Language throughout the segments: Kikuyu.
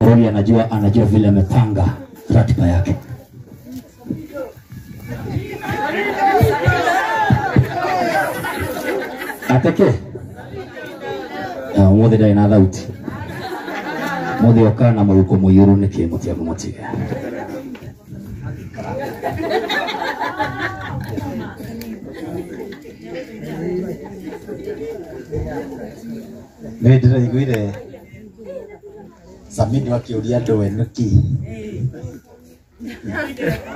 Rory anajua vile amepanga ratiba yake. Ateke. Umuthi ndarĩ na thauti. Muthi okaga na mũhuko mũiyũru nĩkĩ mũtiamũtige. Nĩ ndĩraiguire Samido akĩũria andũ we nĩkĩ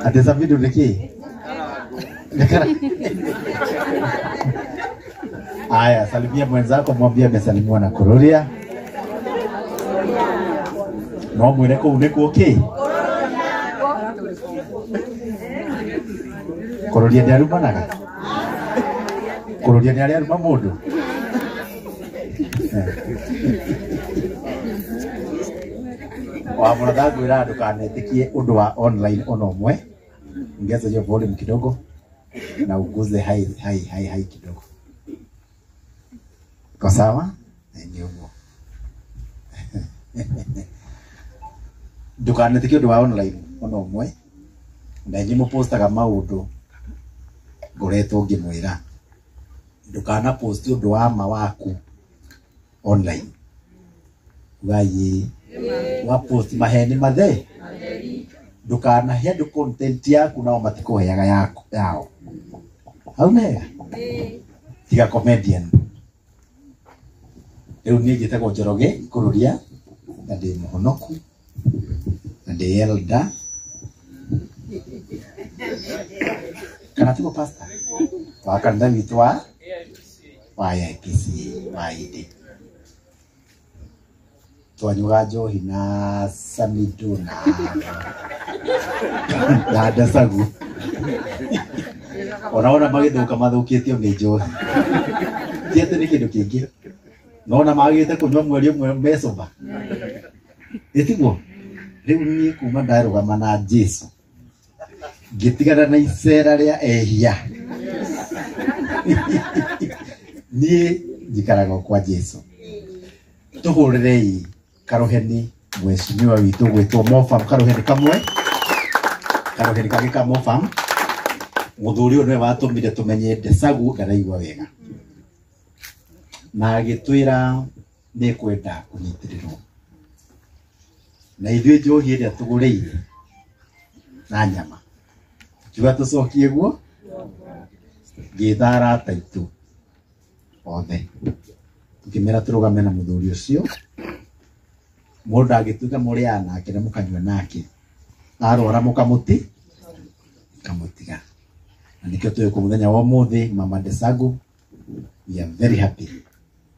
atĩ Samido nĩkĩ Aya, salimia mwenzako, mwambie amesalimiwa na Kururia. No mwĩre kũu nĩkuo kĩ Kururia nĩ arumanaga, Kururia nĩ arĩ aruma mũndũ. Wa mũratha ngwĩra ndũkanetĩkie ũndũ wa online ona ũmwe. Ongeza hiyo volume kidogo na uguze hai hai hai hai kidogo. Iko sawa? Ni ũguo. Ndũkanetĩkie ũndũ wa online ona ũmwe. Na inyuĩ mũpostaga maũndũ ngoretwo ngĩmwĩra ndũkana post ũndũ wa ma waku online. Ugai wa post maheni mathe ndũkanahe andũ content yaku nao matikũheaga yaku yao. Hau nĩ hega? Tiga comedian. Rĩu niĩ njĩtagwo Njoroge Kururia na ndĩ mũhonoku na ndĩ elder kana tiguo pastor wa kanitha witũ wa AIPC wa ID. Twanyuaga njohi na Samido na Ndacagu. Ona wona magĩthũka mathũkĩtio nĩ njohi. Ti atĩ nĩ kĩndũ kĩngĩ. Nona magĩte kũnyua mweri ũmwe mecoba. Ĩtiguo? Rĩu niĩ kuma ndarũgama na Jesu ngĩtigana na icera rĩa ehia. Niĩ njikaraga kwa Jesu. Tũhũrĩrei karuheni mheshimiwa witũ gwĩtwo Mofam, karuheni kamwe, karuheni kangĩ ka Mofam. Mũthuri ũyũ nĩwe watũmire tũmenye Ndecagu ndaraigua wega na agĩtwĩra nĩ kwenda kũnyitĩrĩrwo na ithuĩ njohi ĩrĩa tũgũrĩire na nyama tukiuga tũcokie guo. Ngĩĩta arata aitũ othe tukĩmera tũrũgame na mũthuri ũcio. Mũndũ angĩtuĩka mũrĩaga nake na mũkanyua nake arwara mũkamũti kamũtiga. Na nĩkĩo tũĩ kũ mũthenya wa ũmũthĩ Mama Ndecagu, we are very happy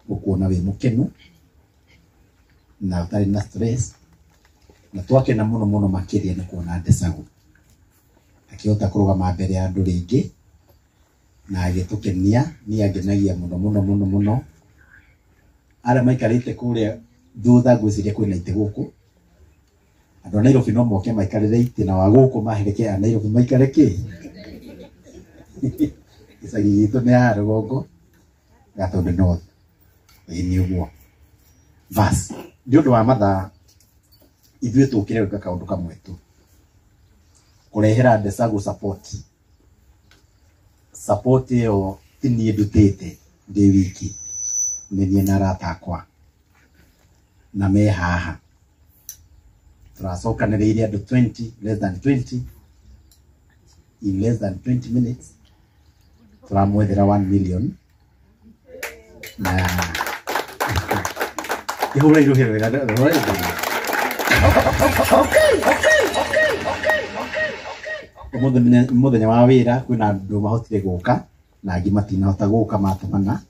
gũkuona wĩ mũkenu na ũtarĩ na stress, na twakena mũno mũno makĩria nĩ kuona Ndecagu akĩhota kũrũgama mbere ya andũ rĩngĩ na agĩtũkenia. Niĩ angenagia mũno mũno mũno mũno. Arĩa maikarĩte kũrĩa thutha ngwĩciria kwĩna itĩ gũkũ. Andũ a Nairobi no moke maikarĩre itĩ na wa gũkũ mahereke a Nairobi maikare kĩ. Gĩcagi gitũ nĩ haha rũgongo Gatũndũ North. Ĩĩ nĩ ũguo. Bas, nĩ ũndũ wa mathaa ithuĩ tũkire gwĩka kaũndũ kamwe tu, kũrehera Ndecagu support. Support ĩyo ti niĩ ndutĩte ndĩ wiki, nĩ niĩ na arata akwa na me haha. Tũracokanĩrĩire andũ 20, less than 20, in less than 20 minutes tũramwethera 1 million na ihũra iruhĩ wega, hũra iruhĩ. Ũmũthĩ mũthenya wa wĩra kwĩna andũ mahotire gũka na angĩ matinahota gũka matũmana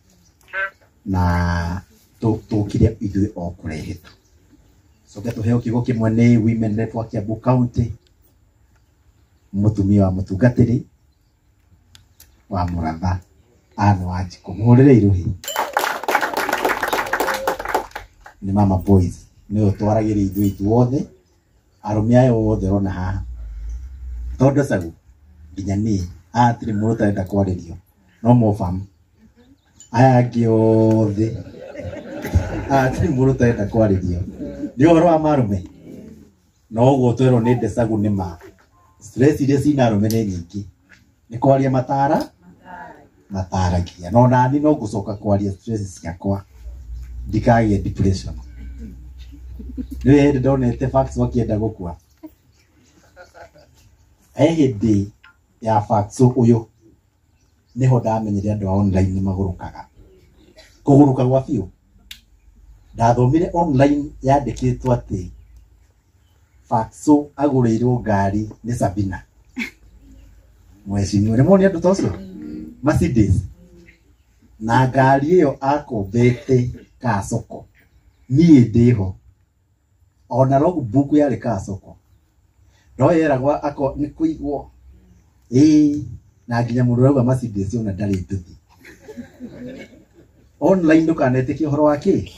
na tũkire ithuĩ o kũrehe tu. Coke tũheo kiugo kĩmwe nĩ Women Rep wa Kiambu County, mũtumia wa mũtungatĩri wa Mũratha Ann Wanjikũ. Mũhũrĩre iruhi. Nĩ Mama Boys, nĩwe ũtwaragĩria ithuĩ ithuothe arũme aya othe ũrona haha. To Ndecagu nginya niĩ haha hatirĩ mũndũ ũtarenda kwarĩrio no Mofam. Aya angĩ othe haha hatirĩ mũndũ ũtarenda kwarĩrio. Nĩ ũhoro wa marume. Na ũguo twerwo nĩ Ndecagu nĩ ma stress iria cina arũme nĩ nyingĩ, nĩ kwaria matara mataragia, no nani no ngũcoka kwaria stress ciakwa ndikagĩe depression. Nĩ hĩndĩ ndonete fax wakienda gũkua, he hĩndĩ ya fax ũyũ niho ndamenyire andũ a online nĩ magũrũkaga, kũgũrũka gwa biũ. Ndathomire online yandĩkĩtwo atĩ Faxo agũrĩirwo ngari nĩ Sabina mheshimiwa. Nĩ mwoni andũ ta ũcio Mercedes, na ngari ĩyo akombete Kasoko, niĩ ndĩho ona logbook yarĩ Kasoko, no yeragwo ako nĩ kũigwo ĩĩ, na nginya mũndũ ũrauga Mercedes ona ndarĩ nduthi. Online ndũkanetĩkie ũhoro wa kĩ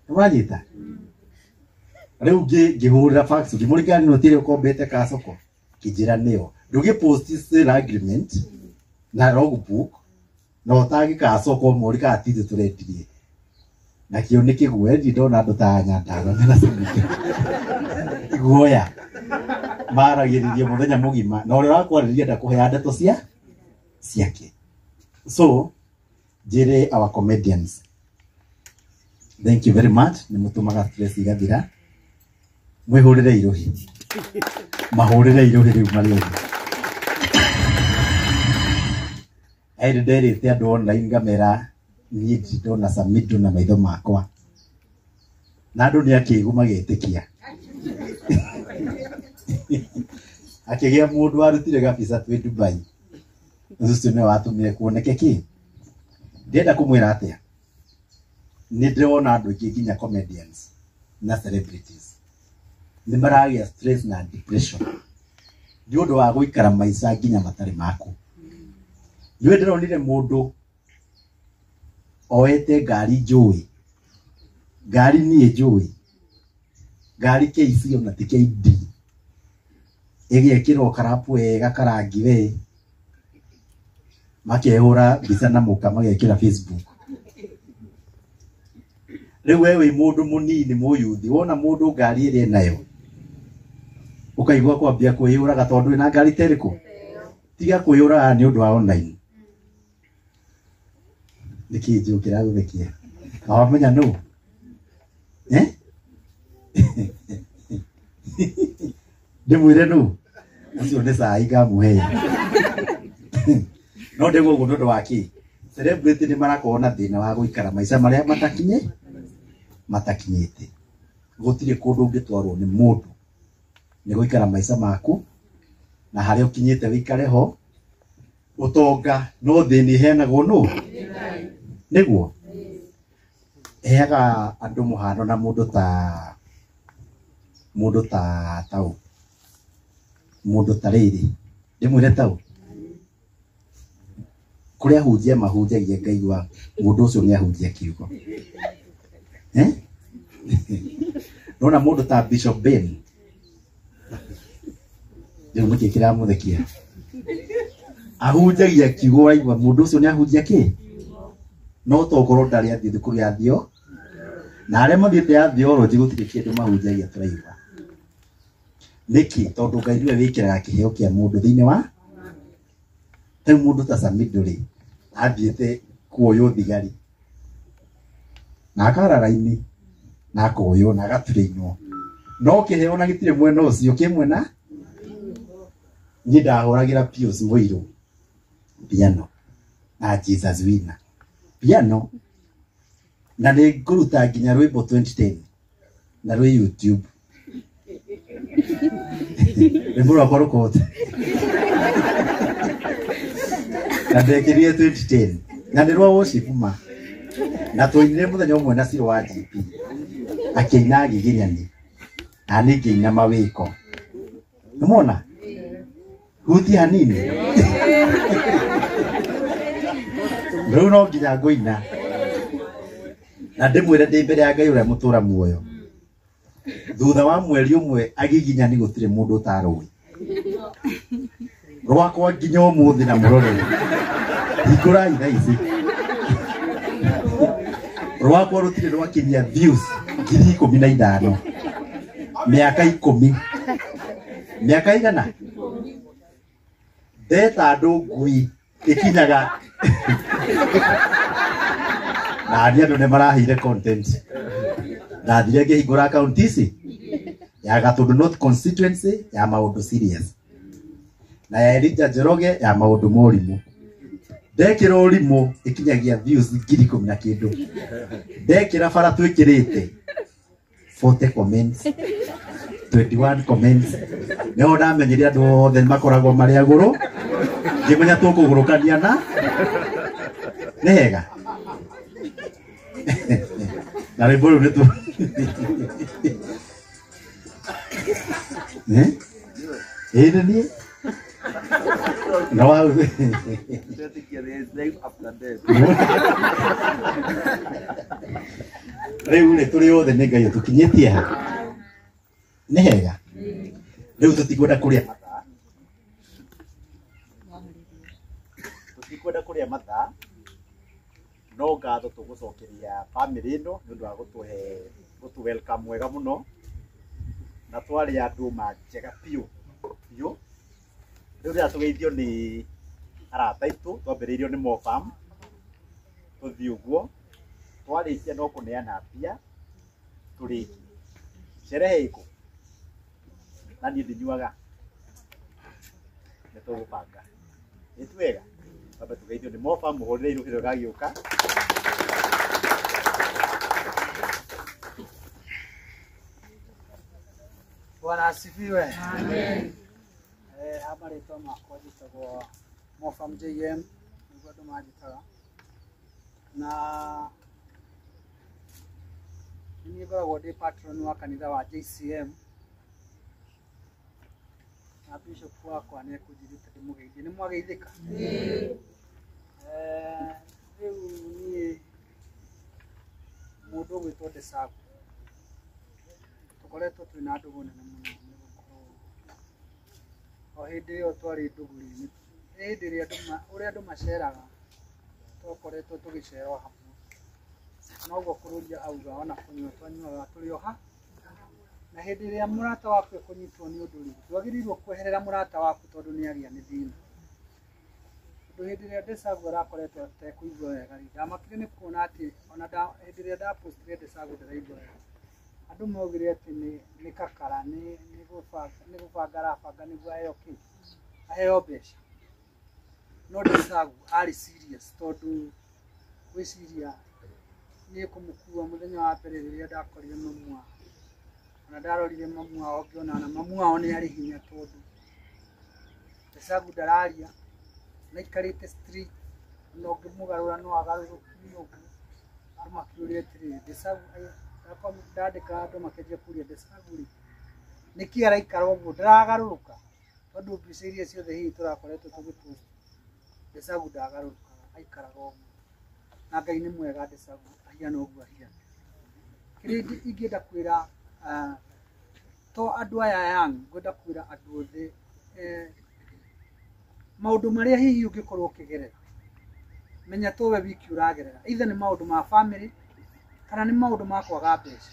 nĩwanyita. Rĩu ngĩhũrĩra fax ngĩmũrĩkana nĩ ũtirĩ ũkombete Kasoko, kĩnjĩra nĩyo ndũgĩ post sale agreement na logbook na ũtagi Kasoko mũri kana ti ithuĩ tũrendirie, nakĩo nĩ kĩguoya. Ndirĩ ndona andũ ta Nyandarua mena cumithio iguoya, maragĩrĩria mũthenya mũgima na ũrĩa ũrakwarĩria ndakũheaga ndeto cia ciake. So njĩre our comedians, thank you very much, nĩ mũtũmaga stress igathira. Mwĩhũrĩre irũhi, mahũrĩre irũhi rĩu marĩ othe. Hĩndĩ nderĩte andũ online ngamera niĩ ndirĩ ndona Samido na maitho makwa, na andũ nĩ akĩgu magetĩkia. Akĩgĩa mũndũ warutire gabica twĩ Dubai, ũcio nĩwe watũmire kuoneke kĩ. Ndĩrenda kũmwĩra atĩa, nĩ ndĩrona andũ aingĩ nginya comedians na celebrities nĩ maragĩa stress na depression nĩ ũndũ wa gũikara maica nginya matarĩ maku. Nĩ ndĩronire mũndũ oete ngari njũĩ, ngari niĩ njũĩ, ngari KC ona ti KD, ĩgekĩrwo karapu wega karangi we, makehũra mbica na mũka magekĩra Facebook. Rĩu we wĩ mũndũ mũnini mũyuthi, wona mũndũ ngari ĩrĩa enayo ũkaigua kwambia kwĩyũraga tondũ wĩna ngari ta ĩrĩkũ. Tiga kwĩyũraga nĩ ũndũ wa online. Nĩkĩ njũkĩra gũthekia? Wamenya nũ? Eh? Ndĩmwĩre nũ? Ũcio nĩ cai ngamũhe. No ndĩguo ũguo nĩ ũndũ wa kĩ? Celebrity nĩ marakorwo na thĩna wa gũikara maica marĩa matakinyĩte. Gũtirĩ kũndũ ũngĩtwarwo nĩ mũndũ, nĩ gũikara maica maku na harĩa ũkinyĩte wĩikare ho. Ũtonga no thĩna ĩheanagwo nũ? Nĩguo heaga andũ mũhano na mũndũ ta mũndũ ta tau, mũndũ ta rĩrĩ, ndĩmwĩre tau kũrĩa ahunjia mahunjagia ngaigua mũndũ ũcio nĩ ahunjia kiugo. Eh? Nona mũndũ ta Bishop Ben, rĩu nĩkĩ kĩramũthekia? Ahunjagia kiugo waigua mũndũ ũcio nĩ ahunjia kĩ, no tokorwo ndarĩ athiĩ thukuru ya theo, na arĩa mathiĩte ya theology gũtirĩ kĩndũ mahunjagia tũraigua. Nĩkĩ? Tondũ Ngai nĩwe wĩkĩraga kĩheo kĩa mũndũ thĩinĩ wa rĩu. Mũndũ ta Samido rĩ, athiĩte kuoywo thigari na akara raini na akoywo na agaturĩinwo, no kĩheo na gĩtirĩ mwena ũcio kĩ mwena. Niĩ ndahũragĩra Pius Mũirũ piano na Jesus Winner piano, na nĩ ngũruta nginya rwĩmbo 2010 na rwĩ YouTube, rwĩmbo rwakwa rũkote na ndekĩrire 2010 na nĩ rwa worship ma, na twainire mũthenya ũmwe na Ciro wa GP akĩina giginyani na niĩ ngĩina mawĩko. Nĩmwona huti hanini rĩu no nginya ngũina na ndĩmwĩre ndĩ mbere ya Ngai ũrĩa mũtũra muoyo, thutha wa mweri ũmwe agiginyani gũtirĩ mũndũ ũtarũĩ rwakwa nginya ũmũthĩ, na mũrore hingũrai thaa ici rwakwa rũtirĩ rwakinyia views 15,000. Mĩaka 10. Mĩaka igana? Ndeta andũ ngui ĩkinyaga na niĩ andũ nĩ maraheire content. Ndathire ngĩhingũra account ici ya Gatundu North constituency ya maũndũ serious na ya Elijah Njoroge ya maũndũ ma ũrimũ. Ndekĩra ũrimũ ĩkinyagia views 10,000 na kĩndũ. Ndekĩra bara twĩkĩrĩte 40 comments, 21 comments. Nĩho ndamenyire andũ othe makoragwo marĩ agũrũ, ngĩmenya tũkũgũrũkania na nĩ hega. Na rwĩmbo rũu nĩ tũ Eh? Ĩĩ nĩ niĩ. No hau. There is life after death. Rĩu rĩ tũrĩ othe nĩ Ngai ũtũkinyĩtie ha. Nĩ hega. Rĩu tũtikwenda kũrĩa mathaa. Tũtikwenda kũrĩa mathaa. No ngatho tũgũcokeria family ĩno nĩ ũndũ wa gũtũhe gũtũ welcome wega mũno. Na twarĩ andũ ma njega biũ biũ. Rĩu rĩrĩa tũgeithio nĩ arata aitũ, twambĩrĩirio nĩ Mofam, tũthiĩ ũguo, twarĩkia no kũneana mbia, tũrĩkie. Sherehe ĩkũ? Na niĩ ndinyuaga. Nĩ tũgũbanga. Nĩ twega? Twambe tũgeithio nĩ Mofam, mũhũrĩre irũhĩ rũgagĩũka. Bwana asifiwe. Amen. Hapa rĩtwa makwa njĩtagwo Mofam JM, nĩguo andũ manjĩtaga. Na nĩ niĩ ngoragwo ndĩ patron wa kanitha wa JCM. Na bishop wakwa nĩ ekũnjĩrĩte ndĩmũgeithie. Nĩ mwageithĩka? Rĩu niĩ mũndũ ũgwĩtwo Desagu tũkoretwo twĩna ndũgũ nene mũno nĩ gũkorwo o hĩndĩ ĩyo twarĩ ndũgũ rĩ, nĩ hĩndĩ ĩrĩa ũrĩa andũ maceraga twakoretwo tũgĩcera o hamwe. Noguo kũrũria auga ona kũnyua twanyuaga tũrĩ o ha. Na hĩndĩ ĩrĩa mũrata waku ekũnyitwo nĩ ũndũ rĩ, ndwagĩrĩirwo kweherera mũrata waku tondũ nĩ agĩa nĩ thĩna. Tondũ hĩndĩ ĩrĩa Desagu arakoretwo atekũigua wega rĩ, ndamakire nĩ kuona atĩ ona hĩndĩ ĩrĩa ndapostire Desagu ndaraigua wega. Andũ maugire atĩ nĩ kakara, nĩ gũbanga arabanga nĩguo aheo kĩ? Aheo mbeca. No Desagu arĩ serious tondũ gwĩciria nĩ kũmũkua mũthenya wa mbere rĩrĩa ndakorire mamu wao. Ona ndarorire mamu wao ngĩona ona mamu wao nĩ arĩ hinya tondũ Desagu ndararia, na aikarĩte street, ona ũngĩmũgarũra no agarũrũkie ũguo. Andũ makĩũria atĩrĩrĩ, Desagu, ndandĩka andũ makĩanjia kũria Desagu rĩ, nĩkĩ araikara ũguo ndaragarũrũka? Tondũ mbica iria ciothe hihi tũrakoretwo tũgĩpost, Desagu ndagarũrũkaga, aikaraga ũguo. Na Ngai nĩ mwega Desagu ahiana ũguo ahiana. Kĩrĩa ingĩenda kwĩra to andũ aya young, ngwenda kwĩra andũ othe maũndũ marĩa hihi ũngĩkorwo ũkĩgerera, menya to we wiki ũragerera, either nĩ maũndũ ma family kana nĩ maũndũ ma kwaga mbeca.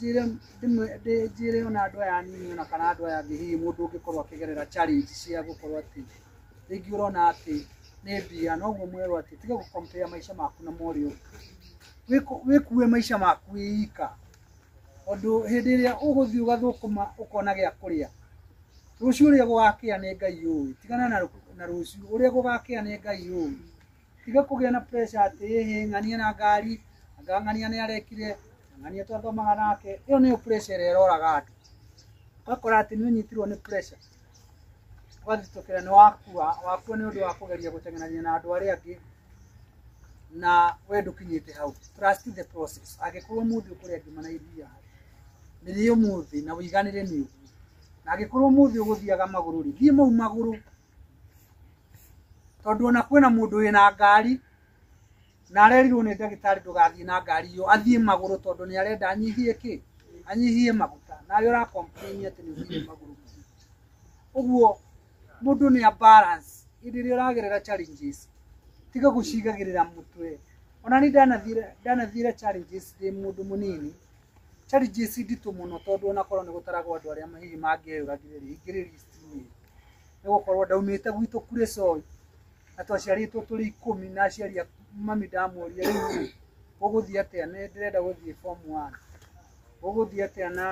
Njĩre ona andũ aya anini ona kana andũ aya angĩ hihi mũndũ ũngĩkorwo akĩgerera challenge cia gũkorwo atĩ rĩngĩ ũrona atĩ nĩ mbia, noguo mwerwo atĩ tiga gũ compare maica maku na ma ũrĩa ũngĩ. Wĩkue maica maku wĩ ika. Tondũ hĩndĩ ĩrĩa ũgũthiĩ ũgathũkũma ũkona gĩa kũrĩa, rũciũ ũrĩa gũgakĩa nĩ Ngai ũĩ. Tigana na rũciũ ũrĩa gũgakĩa nĩ Ngai ũĩ. Tiga kũgĩa na pressure atĩ ĩhĩ ng'ania na ngari, anga ng'ania nĩ arekire, ng'ania twathomaga nake. Ĩyo nĩyo pressure ĩrĩa ĩroraga andũ. Ũgakora atĩ nĩ ũnyitirwo nĩ pressure, ũgathitũkĩra nĩ wakua, wakua nĩ ũndũ wa kũgeria gũteng'erania na andũ arĩa angĩ na we ndũkinyĩte hau. Trust the process. Angĩkorwo ũmũthĩ ũkũrĩa ngima na iria, mĩrĩe ũmũthĩ na ũiganĩre nĩ ũguo. Na angĩkorwo ũmũthĩ ũgũthiaga magũrũ rĩ, thiĩ mau magũrũ. Tondũ ona kwĩna mũndũ wĩna ngari na arerirwo nĩ ndagĩtarĩ ndũgathiĩ na ngari ĩyo, athiĩ magũrũ tondũ nĩ arenda anyihie kĩ? Anyihie maguta. Nawe ũra complain atĩ nĩ ũthire magũrũ. Ũguo mũndũ nĩ a balance hĩndĩ ĩrĩa ũragerera challenges, tiga gũcigagĩrĩra mũtwe. Ona niĩ ndanathire challenges ndĩ mũndũ mũnini, Challenges nditũ mũno tondũ onakorwo nĩ gũtaragwo andũ arĩa hihi mangĩeyũragire rĩ, ingĩrĩ list-inĩ nĩ gũkorwo ndaumĩte gwitũ Kuresoi na twaciarĩtwo tũrĩ 10 na aciari a mami ndamũria rĩu ũgũthiĩ atĩa, nĩ ndĩrenda gũthiĩ form 1, ũgũthiĩ atĩa na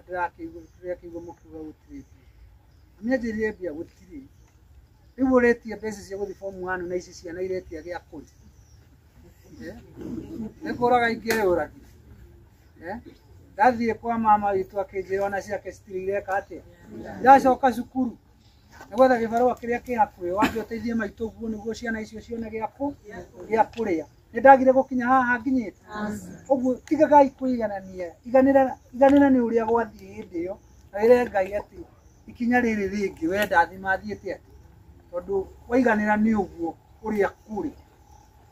ndĩrakĩigua mũkiuga gũtirĩ mbia. Mami anjĩrire mbia gũtirĩ, rĩu ũretia mbeca cia gũthiĩ form 1 na ici ciana iretia gĩa kũrĩa, nĩ kũraga ingĩeyũragire. Ndathiĩ kwa mama witũ akĩnjĩra ona ciake citirĩ ireka atĩa, ndacoka cukuru nĩ gwetha gĩbarũa kĩrĩa kĩ hakuhĩ wambe ũteithie maitũ ũguo nĩguo ciana icio cione gĩa kũrĩa. Nĩ ndagire gũkinya haha nginyĩte. Ũguo tigagai kwĩiganania, iganĩra nĩ ũrĩa gwathiĩ hĩndĩ ĩyo, na wĩre Ngai atĩ ikinya rĩrĩ rĩngĩ we ndathima thiĩte atĩ, tondũ waiganĩra nĩ ũguo ũrĩa kũrĩ,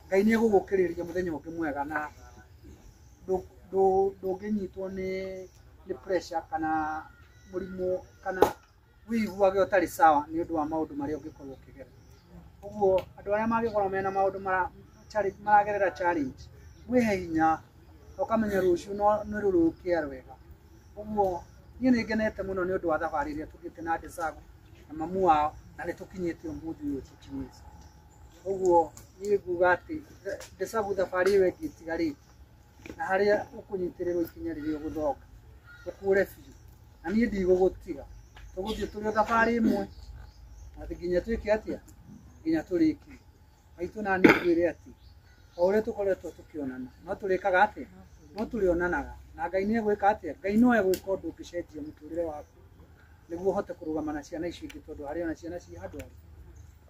Ngai nĩ egũgũkĩrĩria mũthenya ũngĩ mwega na ndũngĩnyitwo nĩ pressure kana mũrimũ kana wĩiguage ũtarĩ sawa nĩ ũndũ wa maũndũ marĩa ũngĩkorwo ũkĩgerera. Ũguo andũ arĩa mangĩkorwo mena maũndũ maragerera challenge, mwĩhe hinya ũkamenya rũciũ nĩ rũrũkia rwega. Ũguo niĩ nĩ ngenete mũno nĩ ũndũ wa thabarĩ ĩrĩa tũthiĩte na Desagu na mamu wao na nĩ tũkinyĩte ũmũthĩ ũyũ tũkinyĩte. Ũguo niĩ nguga atĩ Desagu thabarĩ ĩyo ĩngĩ ĩtigarĩte na harĩa ũkũnyitĩrĩrwo ikinya rĩrĩa ũgũthonga ũkũre biũ, na niĩ ndigũgũtiga, tũgũthiĩ tũrĩ o thabarĩ ĩmwe na nginya twĩke atĩa, nginya tũrĩkie. Maitũ na niĩ ngwĩre atĩ o ũrĩa tũkoretwo tũkĩonana no tũrĩkaga atĩa, no tũrĩonanaga na Ngai nĩ egwĩka atĩa, Ngai no egwĩka ũndũ ũngĩcenjia mũtũrĩre waku nĩguo ũhote kũrũgama na ciana icio ingĩ tondũ harĩ ona ciana ci handũ harĩ.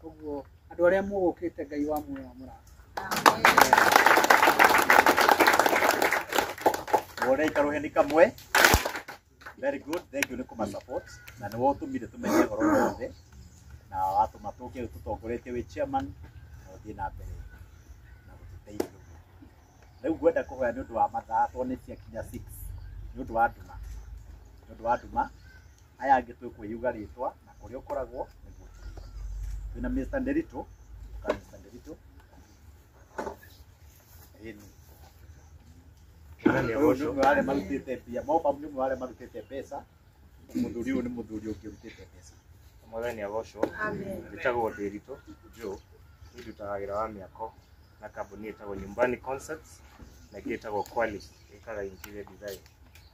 Ũguo andũ arĩa mũgũkĩte Ngai wa muoyo wa mũrathime. Wone ikaruheni kamwe. Very good, thank you nĩ kũma support na nĩ wotũmire tũmenye ũhoro wothe na watũma tũke tũtongoretie wĩ chairman na ũthiĩ na mbere na gũtũteithia ũguo. Rĩu ngwenda kũhoya nĩ ũndũ wa mathaa tondũ nĩ ciakinya 6 nĩ ũndũ wa nduma, nĩ ũndũ wa nduma aya angĩ twĩkwĩyuga rĩtwa na kũrĩa ũkoragwo nĩguo twĩna Mr. Nderito, ka Mr. Nderito ĩni ũyũ nĩ ũmwe wa arĩa marutĩte mbia, Mobam nĩ ũmwe wa arĩa marutĩte mbeca, mũthuri ũyũ nĩ mũthuri ũngĩ ũrutĩte mbeca. Mwathani agocwo. Njĩtagwo Ndiritu Joe, niĩ ndutaga wĩra wa mĩako na kambuni ĩtagwo Nyumbani Concepts na ĩngĩ ĩtagwo Qualis ĩkaga interior design.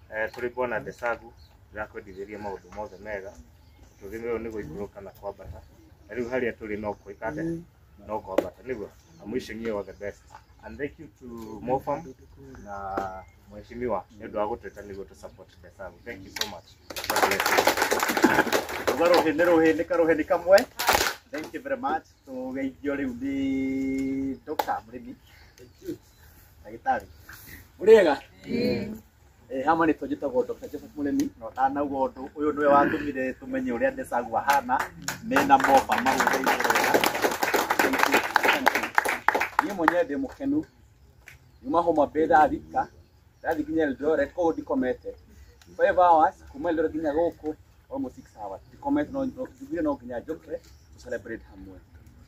Kũrĩ bwana Desagu ndĩrakwendithĩria maũndũ mothe mega, mũtũrĩre ũyũ nĩ gũikũrũka na kwambata, na rĩu harĩa tũrĩ no gwĩka atĩa, no kwambata nĩguo. I'm wishing you all the best and thank you to Mofam na mheshimiwa nĩ ũndũ wa gũtwĩta nĩguo tũ support Desagu. Thank you so much. God bless you. Uga rũhĩ nĩ rũhĩ nĩ karũhĩ nĩ kamwe. Thank you very much. Tũgeithio rĩu nĩ Dr. Mũrĩmi. Ndagĩtarĩ. Mũrĩega? Hama nĩ tũnjĩtagwo Dr. Joseph Mũrĩmi. Na ũtanauga ũndũ ũyũ nĩwe watũmire tũmenye ũrĩa Desagu ahana mena Mofam mahũthĩire wega. Niĩ mwenyewe ndĩ mũkenu, nyuma Homa Bay ndathika, ndathiĩ nginya Eldoret, koguo ndikomete 5 hours kuma Eldoret nginya gũkũ almost 6 hours ndikomete, no njugire no nginya njoke to celebrate hamwe.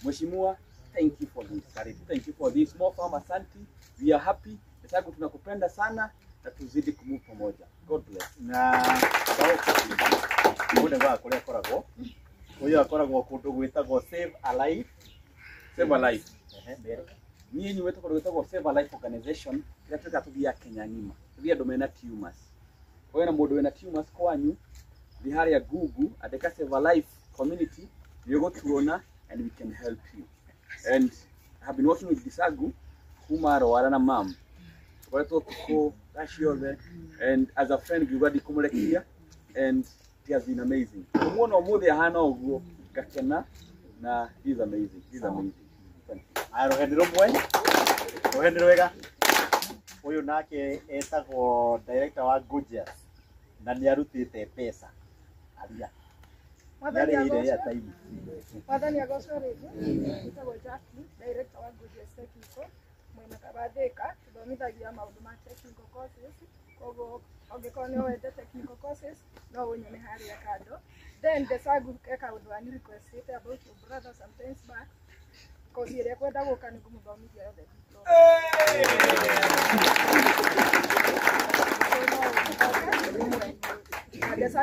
Mheshimiwa, thank you for this. Karibu. Thank you for this. Mofam, asante. We are happy. Desagu tunakupenda sana na tuzidi kumove pamoja. God bless. Na ũyũ nĩguo kũrĩa akoragwo, ũyũ akoragwo kũndũ gwĩtagwo Save a Life. Save a Life. Ehe, mbere. Niĩ nyumĩte kũndũ gwĩtagwo Save a Life Organization, kĩrĩa twĩkaga tũthiaga Kenya ng'ima. Tũthiaga andũ mena tumors. Kwĩna mũndũ wĩna tumors kwanyu, thiĩ harĩa Google, andĩka Save a Life Community, nĩ ũgũtuona and we can help you. And I have been working with Desagu kuma arwara na mam. Tũkoretwo tukũ thaa ciothe and as a friend ngiuga ndikũmũrekia and it has been amazing. Kũmuona ũmũthĩ ahana ũguo ngakena na he is amazing. He is amazing. Thank you. Aya rũheni rũmwe, rũheni rwega. Ũyũ nake etagwo director wa Gorgeous na nĩ arutĩte mbeca. Aria. Mwathani Nĩarĩhire agocwo. airtime. Mwathani agocwo rĩngĩ. Njĩtagwo Jackie, director wa Gorgeous Technical mwena wa Thika. Tũthomithagia maũndũ ma technical courses, koguo ũngĩkorwo nĩ wendete technical courses no ũnyone harĩa kando. Then Desagu ke kaũndũ ani requestĩte about your brother sometimes back, kosi ĩrĩa kwenda gũka nĩ ngũmũthomithia yothe diploma.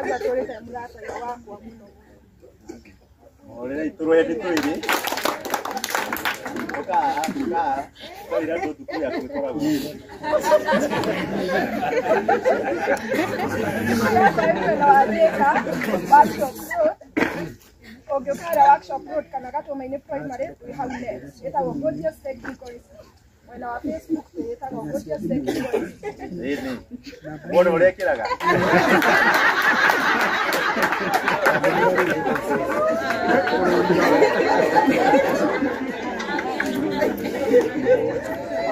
Ndatũrĩte mũrata wakwa mũno. Orera itũrwe nĩ twĩrĩ. Ũka ũka koira andũ thukuru yaku ĩkoragwo. Mwena wa Thika, Workshop Road. Ũngĩũka harĩa Workshop Road kana Gatũma-inĩ Primary twĩ hau next. Ĩtagwo Gorgeous Technical Institute. Mwena wa Facebook twĩtagwo Gorgeous Technical Institute. Ĩni. Wona ũrĩa ĩkĩraga?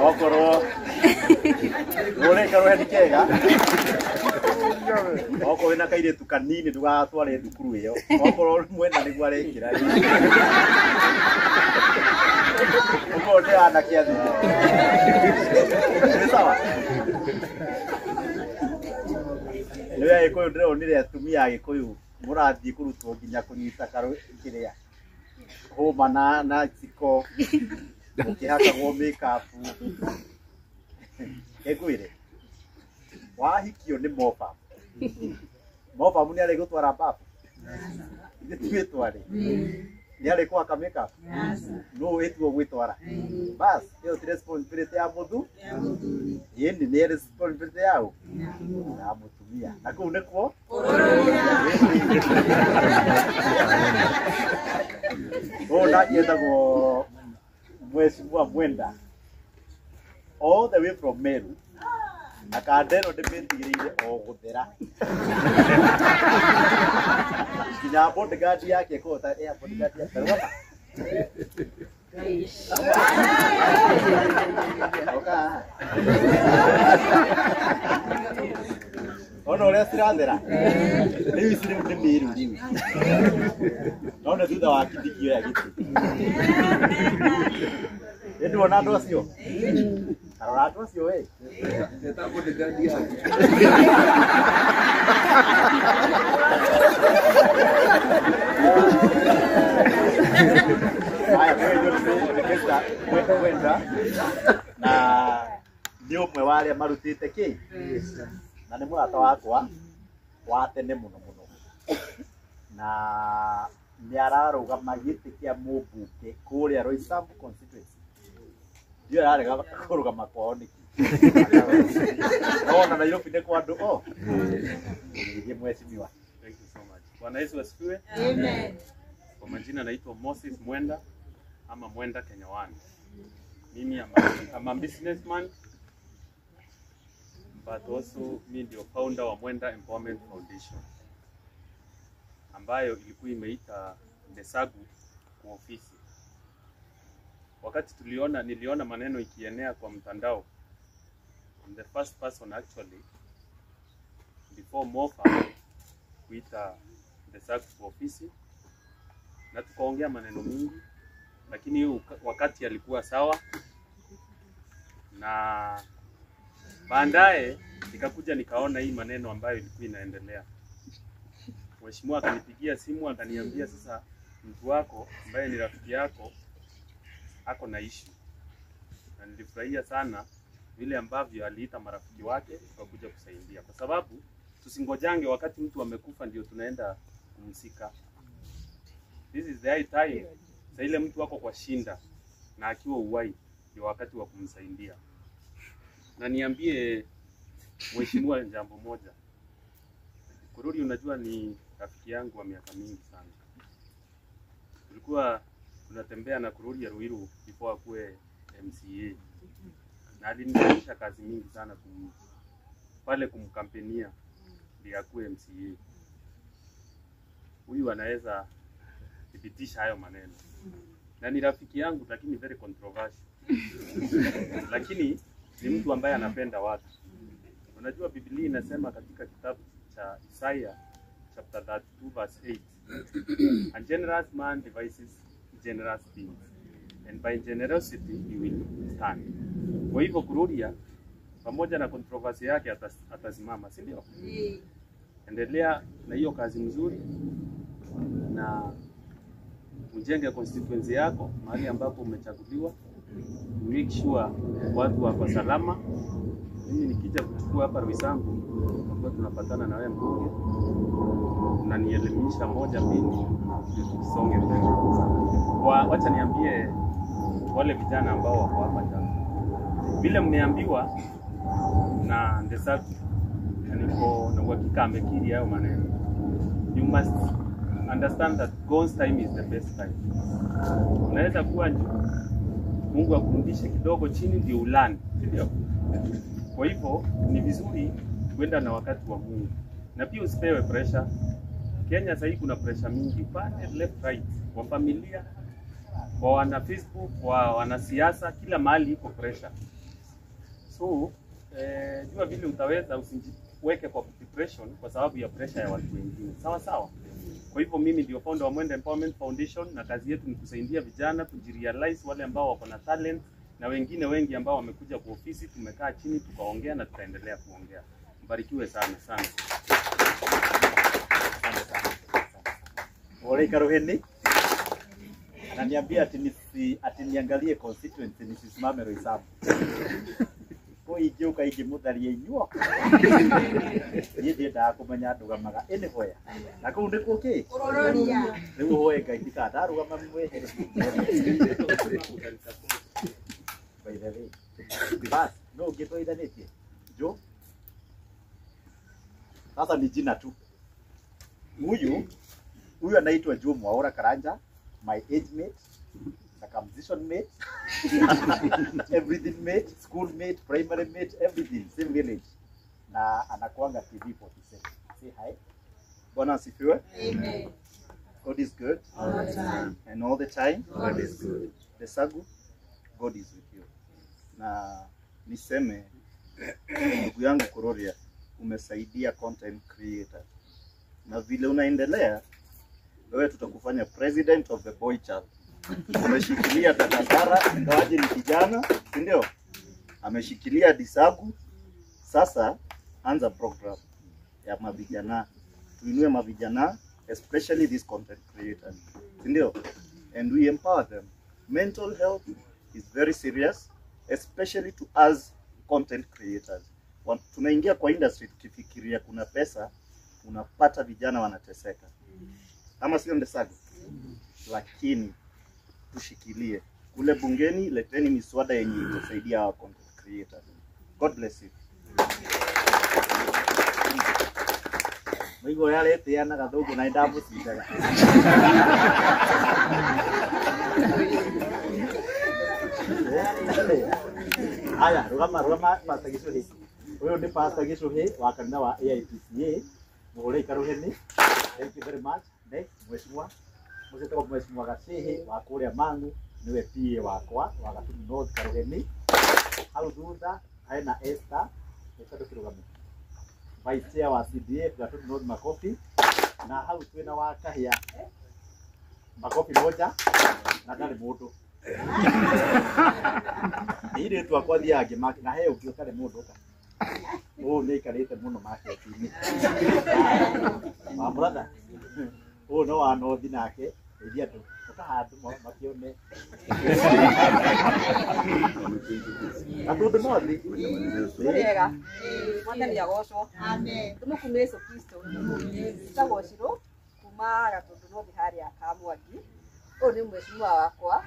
Okorwo ũreka rũheni kega okorwo wĩna kairĩtu kanini ndũgatware thukuru ĩyo okorwo mwena nĩguo arekĩra okorwo nĩ anake athire nĩ sawa. Nĩ Agĩkũyũ ndĩronire atumia a Gĩkũyũ mũrathiĩ kũrutwo nginya kũnyita kĩrĩa hũma na jiko mũkĩhakagwo makeup. Ngwĩre wahikio nĩ mobam mobam nĩ arĩ gũtwara babu ithuĩ ti wĩtware nĩ arĩ kũhaka makeup no wĩtuo gwĩtwara bas ĩyo ti responsibility ya mũthu ĩni nĩ responsibility yao ya mũtumia na kũu nĩkuo ũũ nake etagwo Mheshimiwa Mwenda all the way from Meru na kandero ndĩmĩtigĩrĩire o gũthera nginya bodyguard yake ĩkũhota ya bodyguard yake rũgama oka ona ũrĩa cirathera rĩu ici rĩu nĩ Meru rĩu no nĩ thutha wa Kindiki oya gĩtĩ nĩnduona andũ acio arora andũ acio we Haya, Mwenda na nĩ ũmwe wa arĩa marutĩte kĩ na nĩ mũrata wakwa wa tene mũno mũno na nĩ ararũgama gĩtĩ kĩa mũmbunge kũrĩa Roysambu constituency. Ndiũĩ ararega kũrũgama kwao nĩkĩ no ona Nairobi nĩ kwa andũ o nĩ mheshimiwa. Thank you so much. Bwana Yesu asifiwe. Amen. Kwa majina naitwa Moses Mwenda ama Mwenda Kenya One. Mimi I'm a businessman but also mimi ndio founder wa Mwenda Empowerment Foundation ambayo ilikuwa imeita Ndesagu kwa ofisi. Wakati niliona maneno ikienea kwa mtandao, I'm the first person actually before Mofa kuita Ndesagu kwa ofisi, na tukaongea maneno mingi, lakini wakati alikuwa sawa, na baadaye nikakuja nikaona hii maneno ambayo ilikuwa inaendelea. Mheshimiwa akanipigia simu akaniambia, sasa mtu wako ambaye ni rafiki yako ako na issue. Na nilifurahia sana vile ambavyo aliita marafiki wake tukakuja kusaidia, kwa sababu tusingojange wakati mtu amekufa ndio tunaenda kumsika. This is the high time. Sasa ile mtu wako kwa shinda na akiwa uhai ndio wakati wa kumsaidia. Na niambie mheshimiwa jambo moja. Kururi, unajua ni rafiki yangu wa miaka mingi sana. Tulikuwa tunatembea na Kururi ya Ruiru before akuwe MCA. Na alinifanyisha kazi mingi sana pale kumkampenia ndio akuwe MCA. Huyu anaweza thibitisha hayo maneno. Na ni rafiki yangu lakini very controversial. Lakini ni mtu ambaye anapenda watu. Unajua Biblia inasema katika kitabu cha Isaiah chapter 32 verse 8, a generous man devises generous things, and by generosity he will stand. Kwa hivyo Kururia pamoja na controversy yake atasimama, si ndio? Endelea na hiyo kazi mzuri na ujenge constituency yako mahali ambapo umechaguliwa. Make sure watu wako salama. Mimi nikija Tukija kuchukua hapa Roysambu, tutakuwa tunapatana na wewe mbunge, unanielimisha moja mbili, ndio tusonge mbele. Wacha niambie wale vijana ambao wako hapa jana, vile mmeambiwa na Ndesaku, na niko na uhakika amekiri hayo maneno. You must understand that God's time is the best time. Unaweza kuwa juu, Mungu akurudishe kidogo chini ndio ulani, si ndio? Kwa hivyo ni vizuri kwenda na wakati wa Mungu, na pia usipewe pressure. Kenya sahii kuna pressure mingi upande left right, kwa familia, kwa wana Facebook, kwa wanasiasa, kila mahali iko pressure. So jua vile utaweza, usijiweke kwa depression kwa sababu ya pressure ya watu wengine, sawa sawa. Kwa hivyo mimi ndio founder wa Mwende Empowerment Foundation, na kazi yetu ni kusaidia vijana kujirealize, wale ambao wako na talent na wengine wengi ambao wamekuja kwa ofisi. Tumekaa chini tukaongea na tutaendelea kuongea. Mbarikiwe sana sana. Ole Karuheni ananiambia ati niangalie constituency nisisimame Roysambu. Ko ingĩũka ingĩmũtharia inyuo. Niĩ ndiendaga kũmenya ndũgamaga anywhere. Na kũu nĩkuo kĩ? Rĩu hoe Ngai ndikandarũgama mwehere. By the way. Bas, no ũngĩtwaithanĩtie. Jo. Sasa ni jina tu. Huyu anaitwa Joe Mwaura Karanja, my age mate, circumcision mate, everything mate, school mate, primary mate, everything, same village. Na anakuanga TV47. Say hi. Bwana asifiwe. Amen. God is good. All the time. And all the time. God is good. Desagu, God is with you. Na niseme ndugu yangu Kuroria, umesaidia content creator. Na vile unaendelea, wewe tutakufanya president of the boy child. Umeshikilia dada Sara, ingawaje ni kijana, si ndio? Ameshikilia Disagu. Sasa anza program ya mavijana, tuinue mavijana, especially these content creators, si ndio? And we empower them. Mental health is very serious, especially to us content creators. Tunaingia kwa industry tukifikiria kuna pesa, unapata vijana wanateseka. Ama sio Ndesagu? Lakini tushikilie kule bungeni, leteni miswada yenye itasaidia our content creators. God bless you. Mũigua ũrĩa aretĩana gathũngũ na nĩndamũcindaga. Aya, rũgama rũgama Pastor Gĩcũhĩ. Ũyũ nĩ Pastor Gĩcũhĩ wa kanitha wa AIPCA. Mũhũrei Karuheni. Thank you very much. Next, Mheshimiwa. Mũcetagwo Mheshimiwa Gacĩhĩ wa kũrĩa Mang'u, nĩwe PA wakwa wa Gatundu North Karuheni. Hau thutha hena Esther, Esther ndũkĩrũgame. Vice Chair wa CDA Gatundu North Makofi. Na hau twĩna wa Kahĩa makofi moja na ndarĩ mũndũ. Nĩ irĩtu akwa thiaga ngĩmaka na he ũngĩ ũtarĩ mũndũ ũka. Ũũ nĩ aikarĩte mũno market-inĩ. Wa brother, ũũ no wa North nake, ĩria andũ ũka handũ makĩone. Gatundu North. Wega. Mwathani agocwo. Amen. Tumukume Yesu Kristo. Njĩtagwo Shiro kuma Gatundu North harĩa Kamwangi. Ũyũ nĩ mheshimiwa wakwa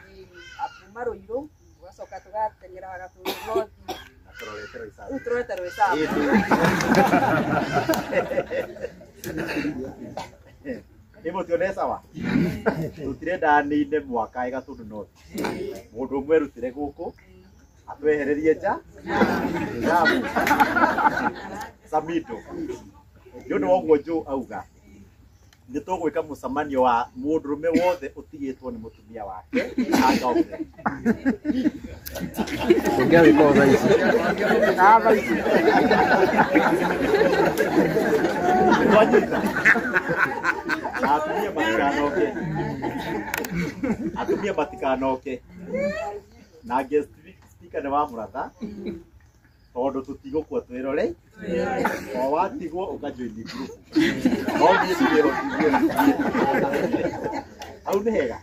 akuma Ruiru, tũgacoka tũgateng'era Gatundu North. Rĩu tũrorete Roysambu. Nĩ mũtione sawa? Tũtirenda nĩine mwaka ĩ Gatundu North. Mũndũ ũmwe erutĩre gũkũ atwehererie nja njamu Samido. Nĩ ũndũ wa ũguo Joe auga nĩ tũgwĩka mũcemanio wa mũndũrũme wothe ũtigĩtwo nĩ mũtumia wake na girlfriend. Ongea wiko thaa ici. Ah, thaa ici. Twanyita. Na atumia matikanoke. Atumia matikanoke. Na guest speaker nĩ wa mũratha tondũ tũtigũkua twĩrore o watigwo ũkajoin group no niĩ ndirehotithio hau nĩ hega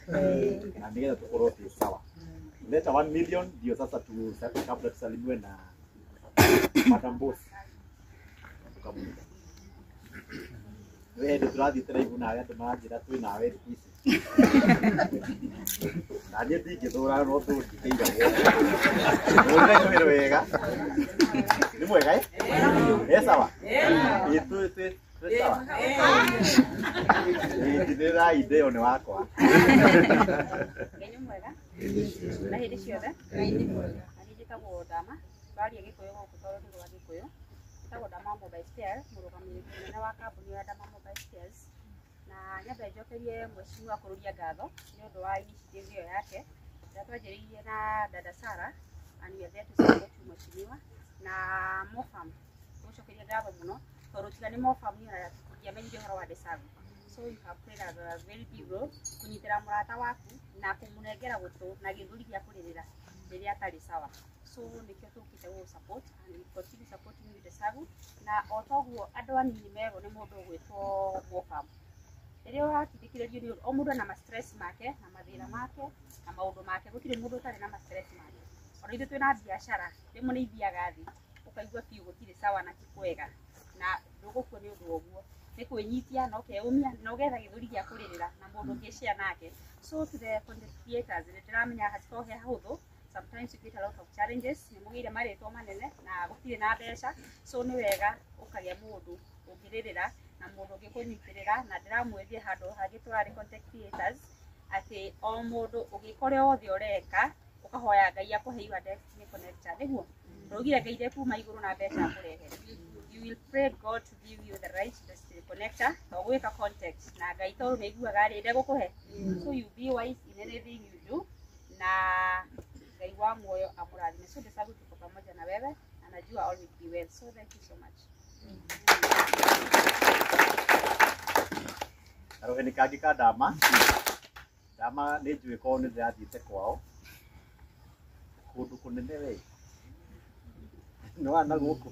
na nĩgetha tũkorwo twĩ sawa. Leta 1 million ndio sasa tu kabla tusalimiwe na Madam Boss. Ũkamwĩra we hĩndĩ tũrathiĩte raihu nawe andũ maranjĩra twĩ nawe thikũ ici na niĩ ndingĩthũra no tũndikĩiragwo ũrĩre kwĩrwo wega nĩ mwega ĩ ĩ sawa ĩ twĩ twĩ twĩ sawa ĩ ndithĩrai ndĩo nĩ wakwa. Ngai nĩ mwega na hĩndĩ ciothe. Na niĩ njĩtagwo Ndama, twaria Gĩkũyũ gũkũ tondũ nĩ rwa Gĩkũyũ. Njĩtagwo Ndama Mobile Spares, mũrũgamĩrĩri mũnene wa kambuni ya Ndama Mobile Spares. Na nyambe njokerie mheshimiwa Kururia ngatho nĩ ũndũ wa initiative ĩyo yake ĩrĩa twanjĩrĩirie na dada Sara, and we are there to support you mheshimiwa. Na Mofam tũgũcokeria ngatho mũno tondũ tiga nĩ Mofam niĩ ona tũtingĩamenyire ũhoro wa Desagu. So you have played a very big role kũnyitĩra mũrata waku na kũmũnengera gũtũ na gĩthũri gĩa kũrĩrĩra rĩrĩa atarĩ sawa. So nĩkĩo tũkĩte gũgũ support and we continue supporting you Desagu. Na o toguo andũ anini merwo nĩ mũndũ ũgwĩtwo Mofam, rĩrĩa ũratindĩkĩrĩrio nĩ o mũndũ ena ma stress make na mathĩna make na maũndũ make, gũtirĩ mũndũ ũtarĩ na ma stress make. Ona ithuĩ twĩna biacara rĩmwe nĩ ithiaga thĩ ũkaigua biũ gũtirĩ sawa na ti kwega, na ndũgũkua nĩ ũndũ wa ũguo nĩ kwĩnyitia na ũkeumia na ũgetha gĩthũri gĩa kũrĩrĩra na mũndũ ũngĩshare nake. So to the content creators, nĩ ndĩramenya hatikoragwo he hahũthũ. Sometimes you get a lot of challenges, nĩ mũgĩire marĩtwa manene na gũtirĩ na mbeca, so nĩ wega ũkagĩa mũndũ ũngĩrĩrĩra na mũndũ ũngĩkũnyitĩrĩra. Na ndĩramwĩrire handũ hangĩ tũrarĩ content creators atĩ o mũndũ ũgĩka ũrĩa wothe ũreka ũkahoya Ngai akũhe your destiny connector, nĩguo tũraugire Ngai ndekuma igũrũ na mbeca akũrehere. You will pray God to give you the right destiny connector to gwĩka contact na Ngai tondũ nĩ aiguaga rĩ ndegũkũhe. So you be wise in anything you do na Ngai wa muoyo amũrathime. So Desagu, tuko pamoja na wewe na najua all will be well, so thank you so much. Karũheni kangĩ ka Ndama. Ndama nĩ njũĩ korwo nĩ ndĩrathiĩte kwao kũndũ kũnene we nĩ wana gũkũ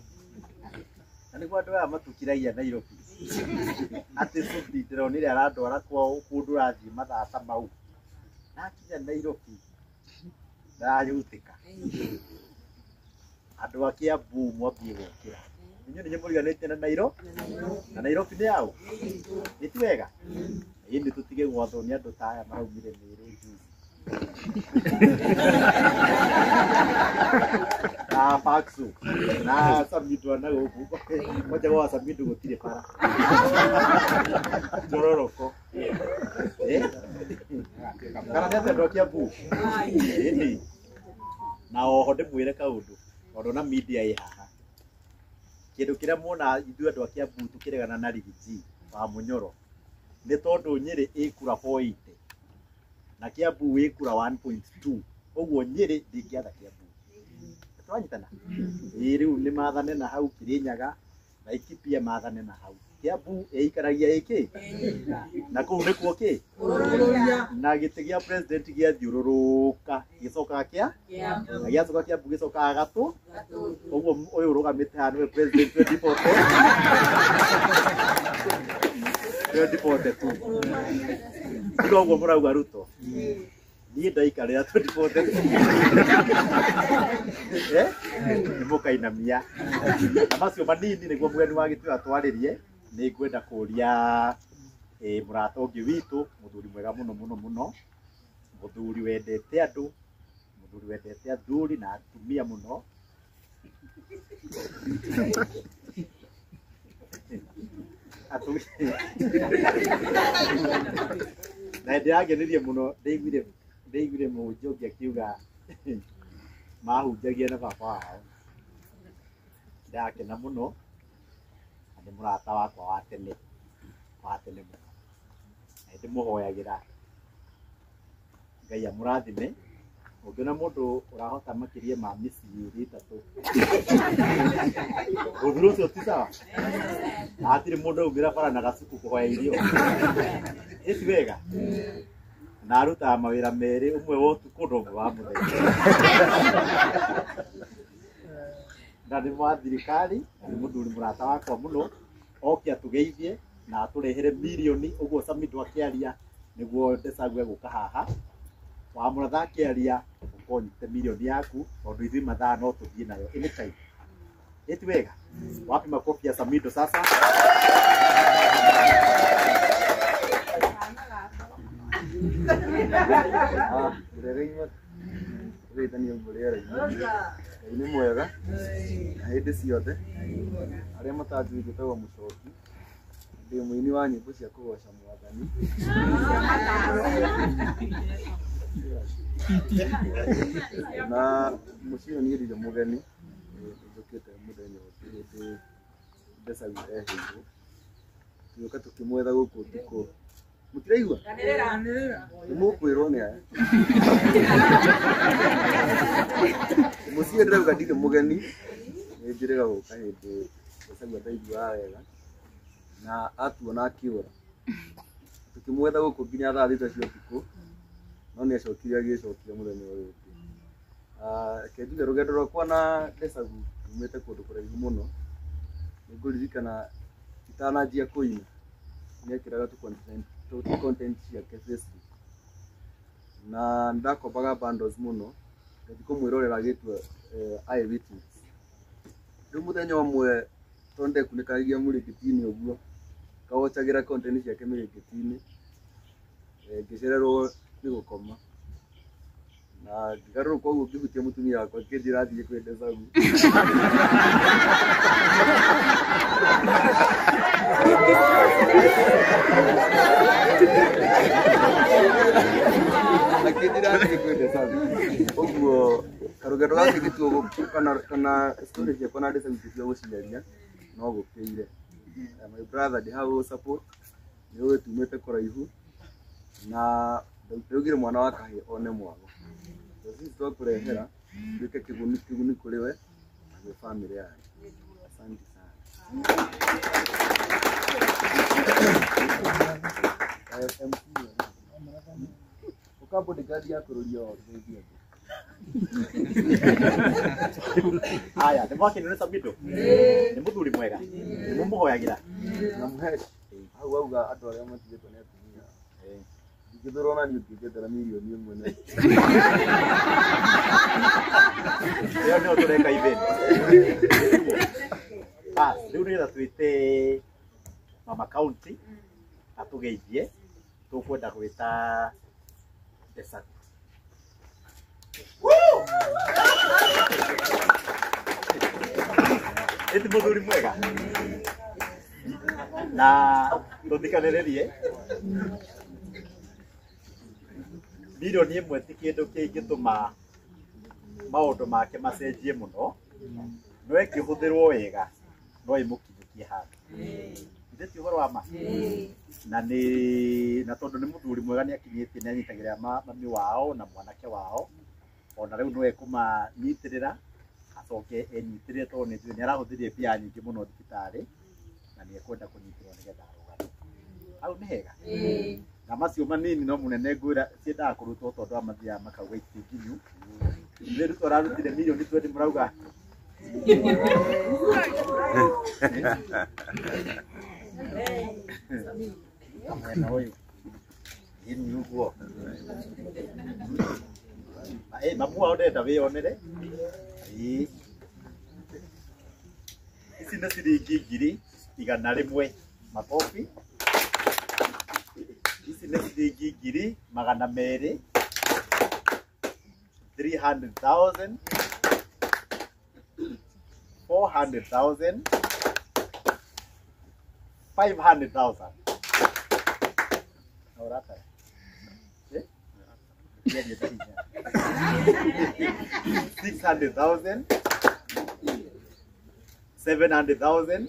na nĩguo andũ aya matukiragia Nairobi atĩ cuti ndĩronire arandwara kwao kũndũ ũrathiĩ mathaa ta mau na akinya Nairobi ndaranyutĩka. Andũ a Kiambu mwambie gũkĩra inyuĩ nĩ mũriganĩtie na Nairobi na Nairobi nĩ yaũ nĩ ti wega ĩĩ nĩ tũtige gwathwo nĩ andũ ta aya maraumire Mĩrũ juzi na Paksu na Samido na gũkũ kwanja gwa Samido gũtirĩ bara njororoko kana nĩ atĩa andũ a Kiambu ĩni. Na oho ndĩmwĩre kaũndũ tondũ na media ĩ haha kĩndũ kĩrĩa muona ithuĩ andũ a Kiambu tũkĩregana na Riggy wa Mũnyoro nĩ tondũ Nyĩrĩ ĩ kura 480 na Kiambu ĩ kura 1.2 ũguo Nyĩrĩ ndĩngĩatha Kiambu. Twanyitana ĩ rĩu nĩ mathane na hau Kĩrĩnyaga na Laikipia mathane na hau Kiambu ĩikaragia ĩkĩ na kũu nĩkuo kĩ na gĩtĩ gĩa president gĩathiũrũrũka gĩcokaga kĩa na gĩacoka Kiambu gĩcokaga gatũ ũguo ũyũ ũrũgamĩte haha nĩwe president 2042 tiga ũguo mũrauga Ruto niĩ ndaikarĩra 2042 nĩ mũkainamia na macio manini nĩguo mũgeni wa gĩtĩo atwarĩrie. Nĩ ngwenda kũria mũrata ũngĩ witũ mũthuri mwega mũno mũno mũno mũthuri wendete andũ mũthuri wendete athuri na atumia mũno na ndĩrangenirie mũno ndĩiguire mũhunjia ũngĩ akiuga mahunjagia na baba wao ndakena mũno na nĩ mũrata wakwa wa tene mũno na ndĩmũhoyagĩra Ngai amũrathime. Ũngĩona mũndũ ũrahota makĩria ma mĩciĩ ĩrĩ ĩtatũ ũthuru ũcio ti sawa na hatirĩ mũndũ aumĩra bara na gacuku kũhoya irio ĩ ti wega na arutaga mawĩra merĩ ũmwe wa ũtukũ na ũmwe wa mũthenya na nĩ wa thirikari na nĩ mũthuri mũrata wakwa mũno oke atũgeithie na atũrehere mirioni ũguo Samido akĩaria nĩguo Desagu egũka haha wa mũratha akĩaria ũkorwo ũnyitĩte mirioni yaku tondũ ithuĩ mathaa no tũthiĩ nayo anytime ĩ ti wega. Wapi makofi ya Samido sasa? Nĩ mwega na hĩndĩ ciothe arĩa matanjũĩ njĩtagwo Mũcoki, ndĩ mũini wa nyĩmbo cia kũgoca Mwathani. Na mũciĩ ũyũ niĩ ndirĩ mũgeni, njũkĩte mũthenya ũngĩ hĩndĩ Desagu eheirwo, tũgĩũka tũkĩmwetha gũkũ ũtukũ. Mũtiraigua? Nĩ mũkwĩrwo nĩ aya. Mũciĩ ndĩrauga ndirĩ mũgeni, nĩ njĩrĩga gũka hĩndĩ Desagu ataiguaga wega na atuona akĩũra. Tũkĩmwetha gũkũ nginya thaa thita cia ũtukũ, no nĩ acokire agĩcokia mũthenya ũyũ ũngĩ. Reke njuge rũgendo rwakwa na Desagu rumĩte kũndũ kũraihu mũno. Nĩ ngũririkana itananjia kũina nĩekĩraga tũ content ciake Facebook, na nĩndakombaga bundles mũno, ngathiĩ kũmwĩrorera agĩtua eye witness. Rĩu mũthenya ũmwe tondũ ndekunĩkanagia mũrĩngĩti-inĩ ũguo, ngawatchagĩra content ciake mĩrĩngĩti-inĩ, ngĩcererwo nĩ gũkoma na ngĩgarũrũka ũguo ngĩhutia mũtumia wakwa akĩnjĩra athiĩ kwĩ Desagu. Akĩnjĩra athiĩ kwĩ Desagu. Ũguo karũgendo gaka gĩtuo kana story ciakwa na Desagu cia gũciaria no gũkĩire. My brother ndĩ hau support, nĩ ũĩ tumĩte kũraihu na ndaugire mwana wa kahĩĩ one mwago. Sisi twakũrehera tuĩke kĩguni kũrĩ we na gwĩ family yanyu. Asante sana. Ũka bodyguard ya kũrũria ũteithie andũ. Aya, nĩ mwakenio nĩ Samido? Nĩ mũthuri mwega? Nĩ mũmũhoyagĩra? Na mũheci hau auga andũ arĩa matigĩtwo nĩ atumia. Ndingĩthũrwo na niĩ ũngĩnjethera mirioni ĩmwe na ĩyo nĩyo tũreka event. Bas, rĩu nĩgetha twĩte Mama County atũgeithie, tũkwenda gwĩta Desagu. Ĩti mũthuri mwega na tũthikanĩrĩrie mirioni ĩmwe ti kĩndũ kĩngĩtũma maũndũ make macenjie mũno, no ĩngĩhũthĩrwo wega no ĩmũkinyũkie handũ. Ithe ti ũhoro wa ma? Na nĩ na tondũ nĩ mũthuri mwega nĩ akinyĩtie nĩ anyitagĩrĩra mami wao na mwanake wao, ona rĩu no ekũmanyitĩrĩra acoke enyitĩrĩre tondũ nĩ njũĩ nĩ arahũthĩrire mbia nyingĩ mũno thibitarĩ na nĩ ekwenda kũnyitĩrĩrwo nĩgetha arũgame. Hau nĩ hega? Na macio manini no mũnene ngwĩra ciendaga kũrutwo tondũ aya mathiaga makauga iti nginyu. Ithuĩ Ruto ararutire mirioni 20 mũrauga mwena ũyũ ĩni ũguo. Mamu wao ndenda wĩyonere. Ici nĩ ciringi 100,000 makobi. Ici nĩ ciringi 200,000, 300,000, 400,000, 500,000. Na ũratara? 600,000, 700,000,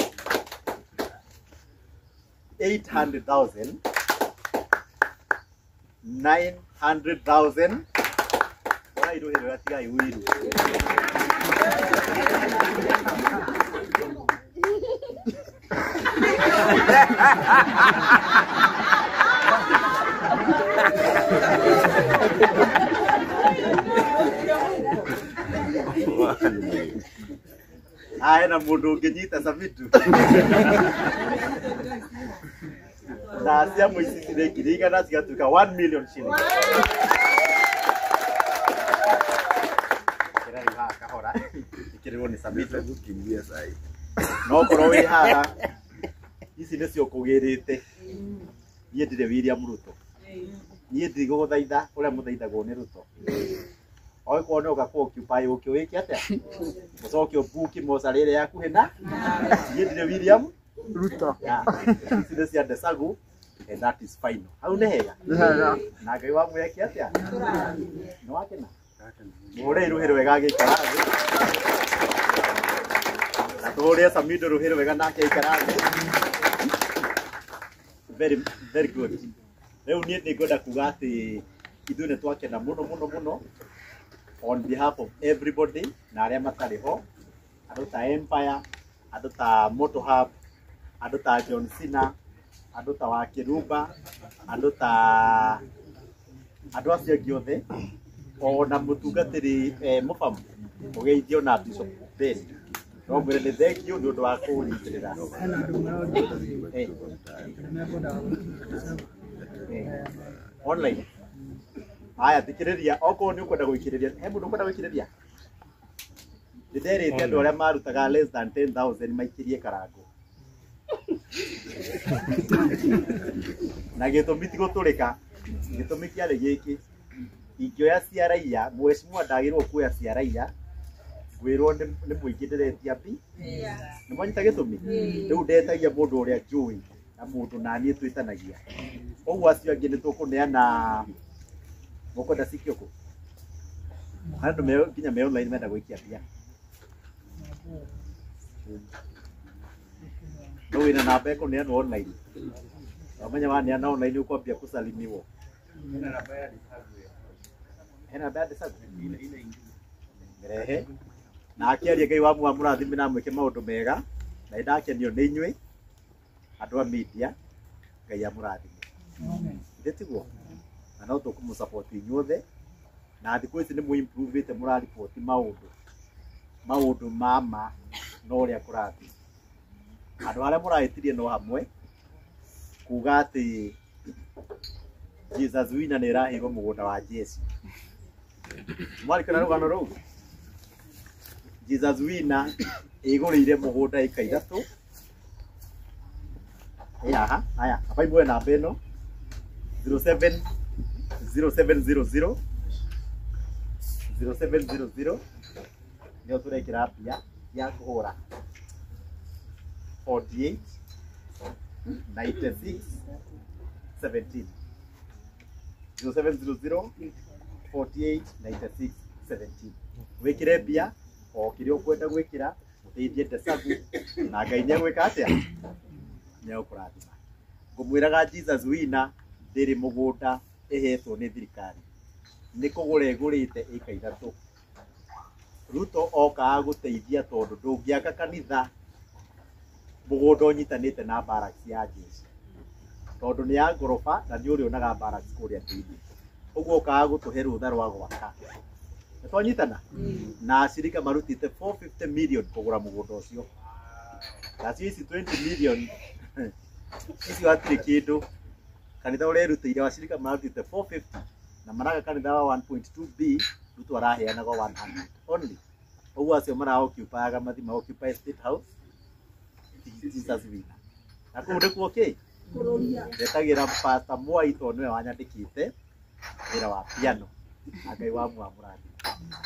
800,000, 900,000. Ora iruhĩrwo tigai ũiru. Aya na mũndũ ũngĩnyita Samido na cia mũici cirĩ 100,000 cigatuĩka 1 million shillings. Kĩra rĩu haha kahora ĩkĩrĩrwo nĩ Samido. Gũkimbia sahi. No korwo wĩ haha ici nĩcio kũgĩrĩte. Niĩ ndirĩ William Ruto. Niĩ ndigũgũthaitha ũrĩa mũthaithagwo nĩ Ruto. Okorwo nĩ ũka kũ-occupy ũkĩ wĩke atĩa? Ũcoke ũbuki mocarĩ ĩrĩa yakuhĩ na niĩ ndirĩ William Ruto. Yeah. Ici nĩ cia Desagu and that is final. Hau nĩ hega. Nĩ hega. Na Ngai wa mweke atĩa? Nĩ wakena? Mũhũrei rũhĩ rwega agĩikara thĩ. Na tũhũrĩre Samido rũhĩ rwega nake aikara thĩ. Very, very good. Rĩu niĩ nĩngwenda kuga atĩ ithuĩ nĩ twakena mũno mũno mũno on behalf of everybody na arĩa matarĩ ho, andũ ta Empire, andũ ta Moto Hub, andũ ta John Cena, andũ ta Wakĩrumba, andũ ta andũ acio angĩ othe, ona mũtungatĩri mũbamu mũgeithio na Bishop Ben. No mwĩre nĩ thank you nĩ ũndũ wa kũnyitĩrĩra. Hena andũ maronda. Nĩmekwendaga Eh, online. Haya, thikĩrĩria, okorwo nĩ ũkwenda gũikĩrĩria, he mũndũ ũkwenda gũikĩrĩria? Nĩ nderĩte andũ arĩa marutaga less than 10,000 maikĩrie karangũ. Na gĩtũmi ti gũtũrĩka, gĩtũmi kĩarĩ gĩkĩ, ingĩoya cia raia, mheshimiwa ndagĩrĩirwo kuoya cia raia, ngwĩrwo nĩ mũingĩ ndĩretia mbi. Nĩ mwanyita gĩtũmi? Rĩu ndetagia mũndũ ũrĩa njũĩ na mũndũ naniĩ twĩtanagia. Ũguo acio angĩ nĩ tũkũneana mũkwenda cikio kũ? Harĩ andũ nginya me online menda gũikia mbia. No wĩna namba ĩkũneanwo online. Wamenya waneana online ũkwambia kũsalimiwo. Hena namba ya Desagu? Mĩrehe. Na akĩaria Ngai wa mũrathime na amwĩke maũndũ mega. Na nĩndakenio nĩ inyuĩ andũ a media. Ngai amũrathime. Githĩ tiguo? Na no tũkũmũsupport inyuothe. Na thikũ ici nĩ mũimprovĩte mũrariboti maũndũ. Maũndũ ma ma na ũrĩa kũrathiĩ. Andũ arĩa mũrahĩtirie no hamwe kuga atĩ Jesus Winner nĩ ĩraheirwo mũgũnda wa Jesu. Mwarikana rũgano rũu? Jesus Winner ĩgũrĩire mũgũnda ĩka ithatũ. Ĩ haha, haya, hapa imwe namba ĩno 07 0700 0700 nĩyo tũrekĩra mbia ya kũhũra 48 96 17 0700 48 96 17 wĩkĩre mbia o kĩrĩa ũkwenda gwĩkĩra ũteithie Desagu na Ngai nĩegwĩka atĩa? Nĩegũkũrathima. Ngũmwĩraga Jesus Winner ndĩrĩ mũgũnda ĩhetwo nĩ thirikari, nĩ kũgũra ĩgũrĩte ĩka ithatũ. Ruto okaga gũteithia tondũ ndũngĩaka kanitha mũgũnda ũnyitanĩte na barracks ya jeshi tondũ nĩ ya ngoroba na nĩ ũrĩonaga barracks kũrĩa thĩinĩ. Ũguo okaga gũtũhe rũtha rwa gwaka. Nĩ twanyitana? Na acirika marutĩte 450 million kũgũra mũgũnda ũcio. Nacio ici 20 million icio hatirĩ kĩndũ. Kanitha ũrerutĩire wacirika marutĩte 450 na maraka kanitha wa 1.2 B Ruto araheanaga 100 only. Ũguo acio mara occupyaga mathi ma occupy State House Jesus Winner. Na kũu nĩkuo kĩ? Ndetagĩra Pastor Mwai tondũ nĩwe wanyandĩkĩte wĩra wa piano. Na Ngai wa mũrathime.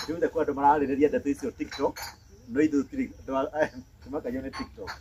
Rĩu kwĩ andũ mararĩrĩria ndeto icio TikTok, no ithuĩ tũtirĩ andũ nĩmakagio nĩ TikTok.